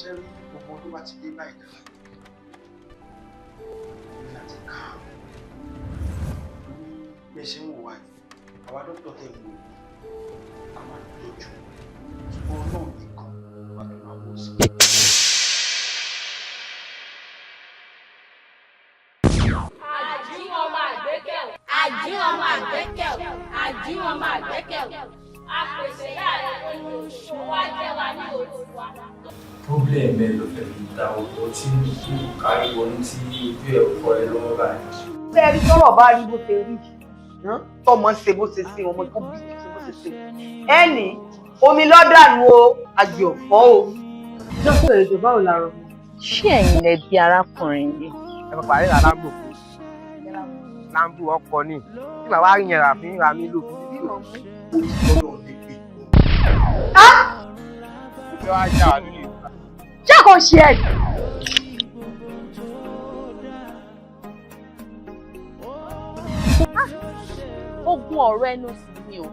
Ṣé rí gbogbo tó bá ti dé báyìí dára ní láti ká bí ẹ ṣe ń wò wá yìí, àwa dókítà tẹ̀ ń wò a máa tọ́jú, ṣùgbọ́n Ọlọ́run nìkan wà tó máa wò sí. Àjíwọ̀n ọmọ àgbékẹ̀wò. Àjíwọ̀n ọmọ àgbékẹ̀wò. Àjíwọ̀n ọmọ àgbékẹ̀wò. Apèsè láàrin olùṣòwò wá jẹ́ wa ní òtù wa. Problem ẹ ló fẹ́ fi ta ọkọ̀ tí ń kú kárí wọnú tí ojú ẹ̀ kọ́ ẹ lọ́wọ́ báyìí. Ṣé ẹ rí, tọ́rọ̀ bá rí bó ṣe rí, tọmọ ṣe bó ṣe ṣe, ọmọ tó bí ṣe bó ṣe ṣe, ẹnì omi lọ́dànù o, àgbẹ̀ ọ̀fọ́ o. Dókítà, ètò báwo la rọ? Ṣé ẹ̀yin lẹ bí arákùnrin yìí? Ẹ bá parí làlágbò lambu ọkọ ni tí màá wá rí yẹn rà fún ra mi lò. Ó ti gbọ́dọ̀ ní pé Ṣé wàá jà wá nílé? Ṣé kò ṣe ẹ? Ogun ọ̀rọ̀ ẹnu sì ni o.